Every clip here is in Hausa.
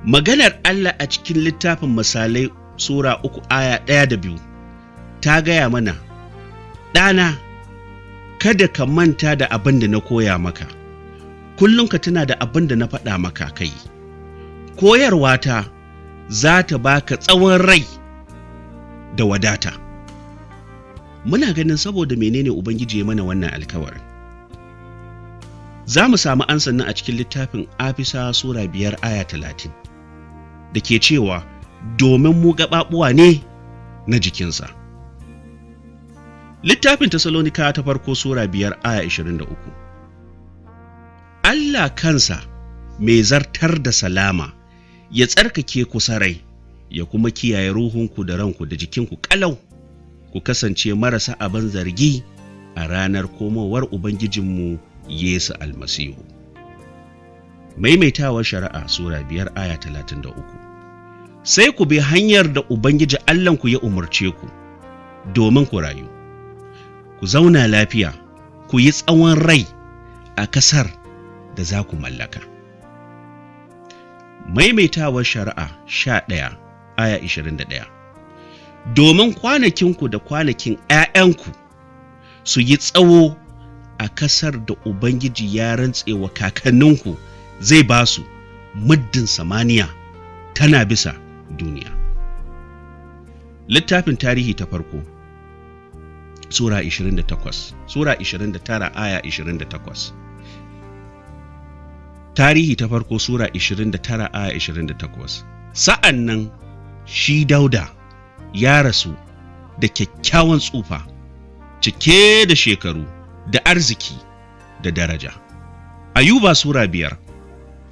Maganar Allah a cikin littafin Misalai Sura 3 aya 1 da 2 ta gaya mana, "Ɗana, kada ka manta da abin da na koya maka, kullum ka tuna da abin da na faɗa maka kai. Koyarwata za ta baka tsawon rai da wadata." Muna ganin saboda menene Ubangiji ya mana wannan alkawarin? Za mu samu ansan nan a cikin littafin Afisawa Sura 5 aya 30 da ke cewa, "Domin mu gaɓaɓuwa ne na jikinsa." Littafin Tesalonika ta farko Sura 5 aya 23. Allah kansa mai zartar da salama ya tsarkake ku sarai, ya kuma kiyaye ruhunku da ranku da jikinku ƙalau, ku kasance marasa abin zargi a ranar komowar Ubangijinmu Yesu Almasihu. Maimaitawar Shari'a Sura 5 aya 33. Sai ku bi hanyar da Ubangiji Allahnku ya umarce ku domin ku rayu, ku zauna lafiya, ku yi tsawon rai a kasar da za ku mallaka. Maimaitawar Shari'a 11 aya 21. Domin kwanakinku da kwanakin ‘ya'yanku su yi tsawo a kasar da Ubangiji ya rantse wa kakanninku zai ba su, muddin samaniya tana bisa duniya. Littafin Tarihi ta farko Sura 28, Sura 29 aya 28. Tarihi ta farko Sura 29 aya 28. Sa'an nan shi Dauda ya rasu da kyakkyawan tsufa, cike da shekaru da arziki da daraja. Ayuba Sura 5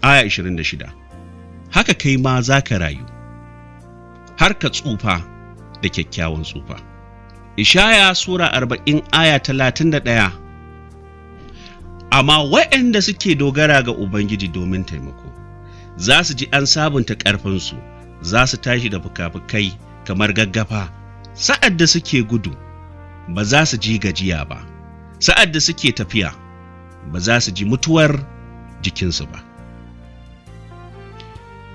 aya 26. Haka kai ma za ka rayu har ka tsufa da kyakkyawan tsufa. Ishaya Sura 40 aya 31. Amma waɗanda suke dogara ga Ubangiji domin taimako za su ji an sabunta ƙarfinsu, za su tashi da fuka-fukai kamar gaggafa. Sa'ad da suke gudu, ba za su ji gajiya ba; sa'ad da suke tafiya, ba za su ji mutuwar jikinsu ba.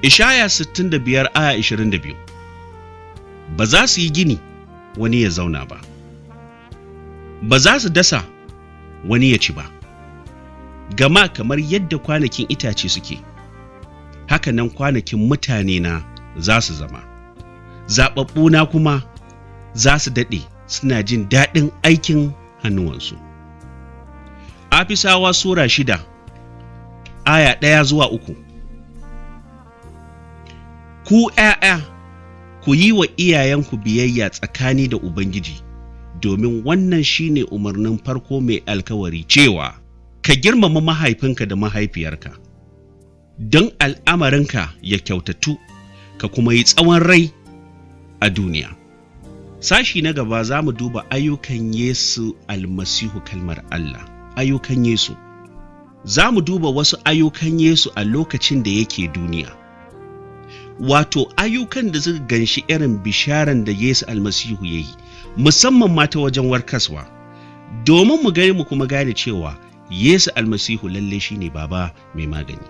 Ishaya 65 aya 22. Ba za su yi gini wani ya zauna ba, ba za su dasa wani ya ci ba, gama kamar yadda kwanakin itace suke, haka nan kwanakin mutane na za su zama, zaɓaɓɓuna kuma za su daɗe suna jin daɗin aikin hannuwansu. Afisawa Sura 6 aya 1 zuwa 3. Ku ’ya'ya, ku yi wa iyayenku biyayya tsakani da Ubangiji, domin wannan shine umarnin farko mai alkawari cewa, "Ka girmama mahaifinka da mahaifiyarka, don al'amarinka ya kyautatu, ka kuma yi tsawon rai a duniya." Sashi na gaba za mu duba ayyukan Yesu Almasihu, kalmar Allah, ayyukan Yesu. Za mu duba wasu ayyukan Yesu a lokacin da yake duniya. Wato ayyukan da suka ganshi irin bisharan da Yesu Almasihu ya yi, musamman ma ta wajen warkaswa, domin mu gani mu kuma gane cewa Yesu Almasihu lalle shine Baba mai magani.